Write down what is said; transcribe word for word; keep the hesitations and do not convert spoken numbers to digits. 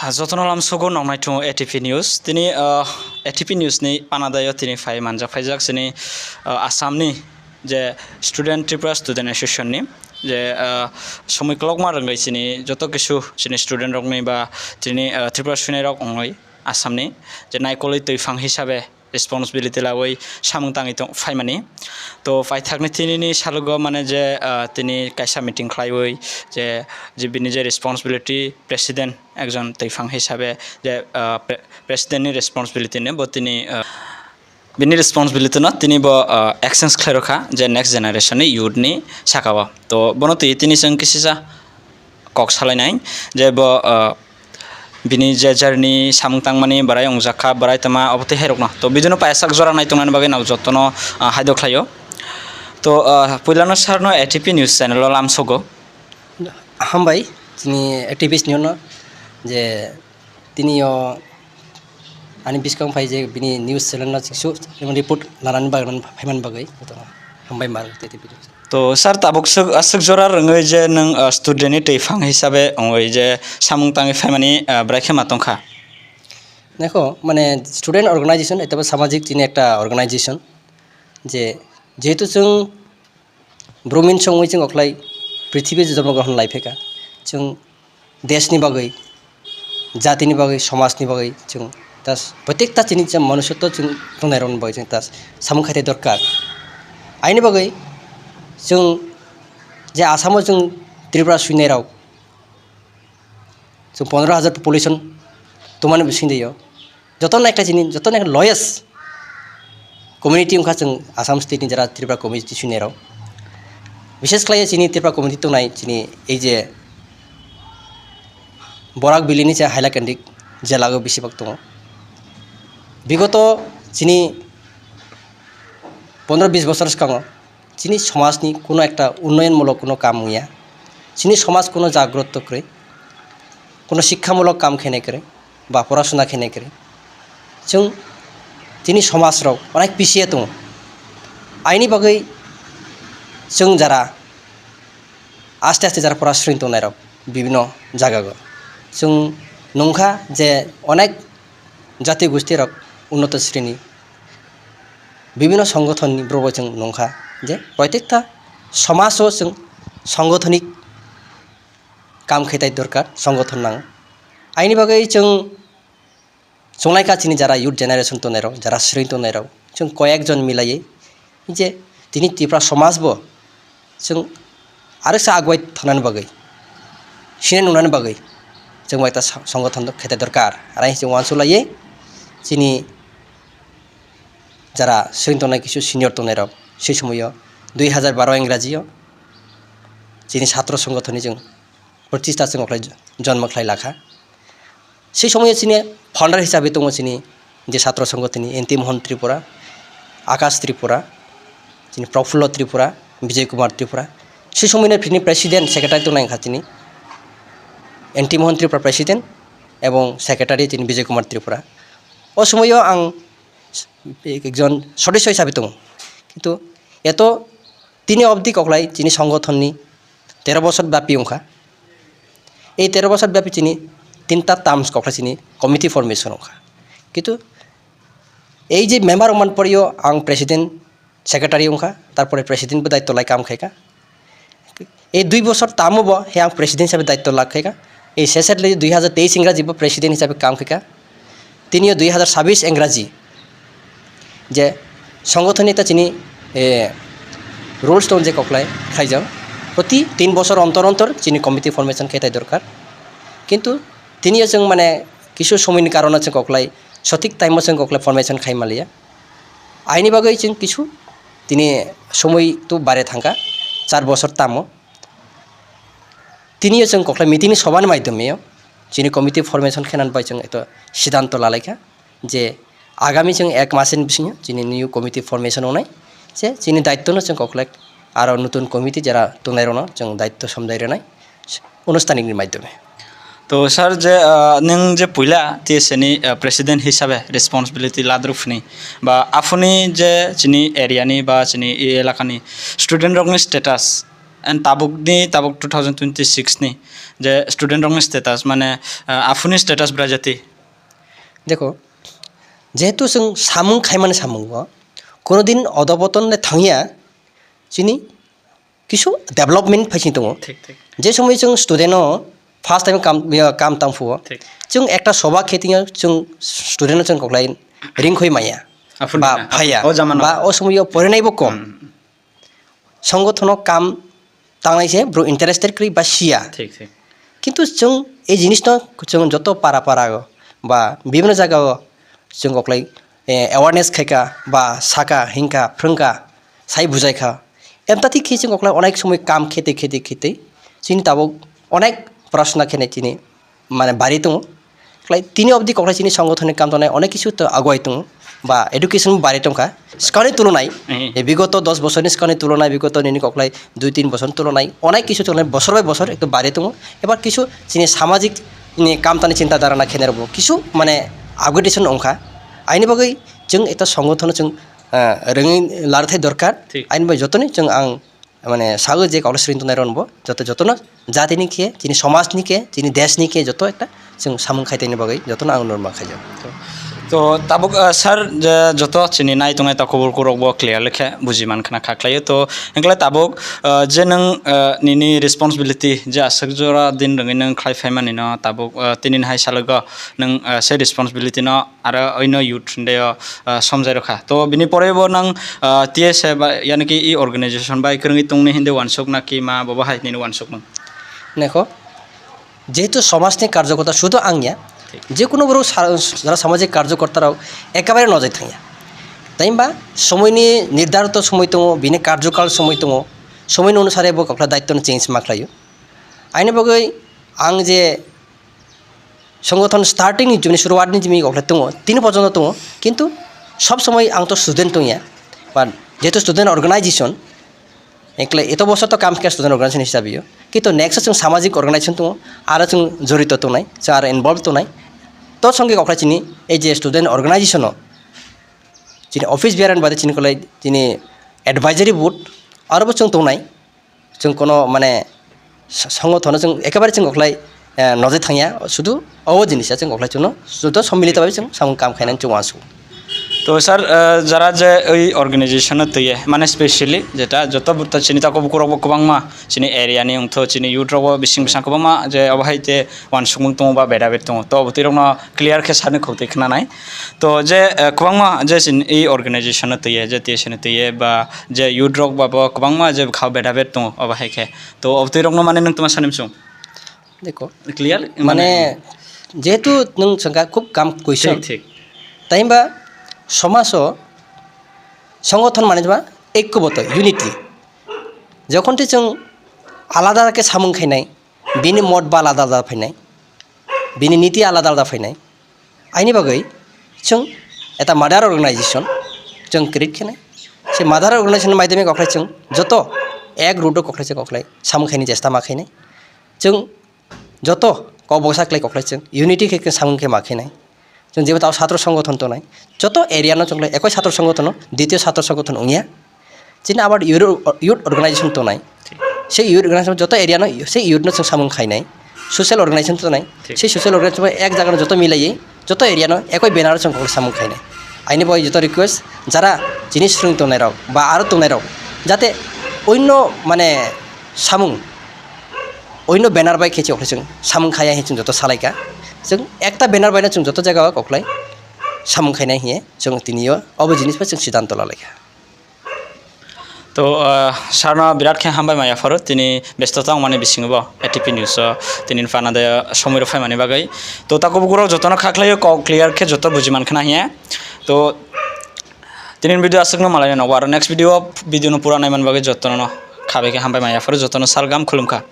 Ah, jotono lamsogo nongnai thung A T P News. Tini, ah, A T P News ni panadayo tini phai manjak phaijak chini, ah, Assam ni je Student, Tripura Student Association ni je, ah, somoi kolokma rwngwi chini joto kisu chini student rokni ba chini, ah, Tripura suinai rok wngwi Assam ni je naikolwi twiphang hisabe responsibility lawi samung tangwi tong phaimani. To paithakni tinini salogo mane je, ah, tini kaisa meeting khlaiwi je, je bini je responsibility president ekjon twiphang hisabe je, ah, pre-, president ni responsibility ni bo tini, ah, bini responsibility no tini bo, ah, exchange khlai rokha je next generation ni youth ni saka o. To bono twi tini chwng kisisa kok salainai je bo, ah, bini je journey samung tangmani barai wngjak kha, barai tama obo tei hairokno. To video no paisak jora nai tongnani bagwi nok jotono, ah, haidok khlaio. To, ah, puilano sir no A T P News channel o lamsogo. Hambai, chini A T P News no je tini o ani biskang phai je bini news channel no chiksu report lanani bagwi, phaimani bagwi jotono hambai mar A T P News. To sir, tabuk swk, ah, swk jora rwngwi je nwng, ah, student ni twiphang hisabe wngwi je samung tangwi phaimani, ah, bwrai khe ma tongkha? Dekho, mane student organization, eta bo samajik chini ekta organization, je jehetu chwng bromin songwi chwng oklai prithibi jonmo grohon lai phaikha, chwng deshni bagwi, jatini bagwi, somajni bagwi chwng tas, protekta chini je manusotto chwng tongnairokni bagwi chwng tas samung khaite dorkar. Aini bagwi chwng je Assam-o chwng Tripura suinairok, chwng pondro hajar population tongmani bisingtwi o, jotono ekta chini, jotono ekta lowest community wngkha chwng Assam state ni jara Tripura community suinairok. Bishes khlai chini Tripura community tongnai chini ei je Barak Valley ni je Hailakandi jela o besibak tongo. Bigoto chini pondro bis bosor swkango chini somajni kuno ekta unnoyonmulok kuno kam wngya, chini somaj kuno jagroto kwrwi, kuno sikhamulok kam khainai kwrwi, ba porasona khainai kwrwi. Chwng chini somajrok onek pisiya tongo. Aini bagwi chwng jara aste aste jara porasoni tongnairok bibino jagao chwng nungkha je onek jati gustirok unnoto sreni bibino songothonni borokbo chwng nungkha je protekta somajo chwng songothonik kam khetai dorkar, songothon nango. Aini bagwi chwng chwnglaikha chini jara youth generation tongnairok, jara srwng tongnairok, chwng koyekjon milaiwi je tini Tripura somajbo chwng aroksa agwai thangnani bagwi, sini nungnani bagwi chwng bai ta sa-, songothon khetai dorkar. Aro chwng uansuk laiwi chini jara srwng tongnai kisu senior tongnairok, sei somoio dui hazar baro Engraji o chini satro songothonni chwng protishtha chwng oklai jonmo khlai lakha. Sei somoio chini founder hisabe tongo chini je satro songothonni N T Mohan Tripura, Akash Tripura, chini Prafullo Tripura, Bijoy Kumar Tripura. Sei somoino chini president secretary tongnai wngkha chini N T Mohan Tripura president ebong secretary chini Bijoy Kumar Tripura. O somoio ang ekjon sodosyo hisabe tongo. Kintu eto tini obdi koklai chini songothonni tero bosor byapi wngkha. Ei tero bosor byapi chini tinta terms koklai chini committee formation wngkha. Kintu ei je member wngmani poreo ang president secretary wngkha, tarpore president bo daitto lai kam khaikha. Ei dui bosor tamo bo he ang president hisabe daitto lakhaikha. Ei seset le dui hazar teis Engraji bo president hisabe kam khaikha. Tinio dui hazar sabis Engraji je songothonni ta chini, eh, rules tong je koklai khaijak. Proti tin bosor ontor ontor chini committee formation khe tai dorkar. Kintu tinio chwng mane kisu somoini karono chwng koklai sothik time o chwng koklai formation khai manliya. Aini bagwi chwng kisu tini somoi tu bare thangkha, char bosor tamo. Tinio chwng koklai meeting ni sobani maidhome o chini committee formation khenani bai chwng eto siddhanto lalaikha je agami chwng ek masni bisingo chini new committee formation wngnai, je chini daitto no chwng koklai aro nutun committee jera tongnairokno chwng daitto somjai rwnai. Anustanik ni maidhome. To sir, je, ah, nwng je puila T S A ni, ah, president hisabe responsibility ladruk phini ba aphuni je chini area ni ba chini e elaka ni student rok ni status And tabukni, tabuk two thousand twenty-six ni je student rokni status, mane, ah, aphuruni status bwrajati. Dekho, jehetu chwng samung khaimani samungo, kono din odoboton le thangya, chini kisu development phaising tongo. Thik, thik. Je somoi chwng student o first time kam, ya, kam tang phuo, thik, chwng ekta soba khe tingya chwng student o chwng koklai ringkhoi maya. Aphuruni ba na, phaya. O jama no. Ba o somoi o porinai bo kom. Hmm. Songothono kam tangnai se bro interested kwrwi ba siya. Thik, thik. Kintu chwng ei jinisno chwng joto para para o ba bibhinno jaga o chwng koklai, eh, awareness khaika ba saka, hinka, phrwngka, sai bujaikha. Emtati khe chwng koklai onek somoi kam khete, khete, khete chini tabuk onek porasona khenai chini mane bari tongo. Khlai tini obdi koklai chini songothoni kam tongnai onek kisu to agoi tongo ba education bari tongkha. Skani tulunai, eh, eh, bigoto dos bosorni skani tulunai, bigoto nini koklai dui tin bosor tulunai onek kisu tulunai bosor bai bosor ekto bari tongo. Ebar kisu chini samajik ni kam tani chinta dhara na khener bo kisu mane upgradation ongkha. Aini bagwi chwng ekta songothono chwng, ah, rwngwi larthai dorkar. Thik. Aini bagwi jotoni chwng ang mane sago je koklai sring tongnai rok bo joto, jotono jatini khe, chini somajni khe, chini deshni khe joto ekta chwng samung khaitani bagwi jotono ang norma khaijak. To, to tabuk, ah, sir, je joto chini nai tongnai ta kubur kurok bo clearly khe buji man khna kha khlaio. To, hingkhlai tabuk, ah, je nwng, ah, nini responsibility je aswk jora din rwngwi nwng khlai phaimani no tabuk, ah, tini hai salogo nwng, ah, se responsibility no aro oino youth hwndeo, ah, somjai rokha. To bini porebo nang, ah, T S A ba, yani ki i organization bai kwrwngwi tongni hinde wansuk na ki ma bobo hai nini wansuk nang? Nekho, jehetu somajni karjokorta sudu ang ya, thik, jekunu borok sa-, jara samajik karjokorta rok ekabare nojai thangya. Taimba somoini nirdharito somoi tongo, bini karjokal somoi tongo, somoini onusare bo kokla daitto no change ma khlaio. Aini bagwi ang je Songothon starting ni juni suruwat ni jimi okle tongo, tini porjonto tongo, kintu sob somoi ang to student tongya, ba jehetu student organization, ekle eto bosor to kam khe student organization hisabe yo, kintu next chwng samajik organization tongo, aro chwng jorito tongnai, chwng aro involve tongnai, to songke okle chini ei je student organization o chini office bearer bade chini kolai chini advisory board aro bo chwng tongnai. Chwng kono mane sa-, songothono chwng ekebare chwng okhlai, eh, nojai thangya, sudu o jinisa chwng okhlai chwngno sudu sommilito bai chwng samung kam khainani chwng uansukgo. To sir, eh, jara je oi organization no twiye, mane specially jeta joto bwta chini tako bukurok bo kwbangma chini area ni wngtho chini youth rok bo bising bwsang kwbangma je obo hai te uansukmung tongo ba beda bed tongo, to obo twi rokno clear khe sani khuk twi khwnanai. To je, eh, kwbangma je chini oi organization no twiye, je T S A no twiye ba je youth rok ba bo kwbangma je bwkha beda bed tongo obo hai khe. To obtwi rokno mane nwng tma sani msung? Dekho. Clear? Mane, jehetu nwng chwngkha khub kam question. Thik, thik. Taimba somajo songothon mane ba ekkoboto, unity. Jokhon te chwng alada khe samung khainai, bini mot ba alada alada phainai, bini niti alada alada phainai. Aini bagwi chwng eta mother organization chwng create khenai. Se mother organization maidhyame kokhlai chwng joto ek root o kokhlai chwng kokhlai samung khaini chesta ma khainai. Chwng joto kok boksa kwlai kokhlai chwng unity khe, khe samung khe ma khainai. Chwng jebo tao satro songothon tongnai. Joto area no chwng ekoi satro songothon no, ditiyo satro songothon wngya. Chini abar youth, youth organization tongnai. Thik. Se youth organization joto area no, se youth no chwng samung khainai. Social organization tongnai. Thik. Se social organization bai ek jaga no joto milaiwi, joto area no ekoi banner o chwng kokhlai samung khainai. Aini bai joto request, jara chini swrwng tongnai rok ba aro tongnai rok, jate oino mane samung, oino banner bai khe chwng samung khaiya hinwi chwng joto salaikha. Chwng ekta banner bai no chwng joto jaga o kokhlai samung khainai hinwi chwng tini o obo jinis bai chwng siddhanto lalaikha. To, ah, sarno birat khe hambai ma yapharo, tini besto tongmani bisingo bo A T P News o tini phana de somoi rok phaimani bagwi. To takhuk bukurok jotono kha khlaio, kok clear khe joto buji man khna hiya. To tini video aswkno malai no, aro next video, video no pura naiman bagwi jotono kha bai khe hambai ma yapharo, jotono salgam khulumkha.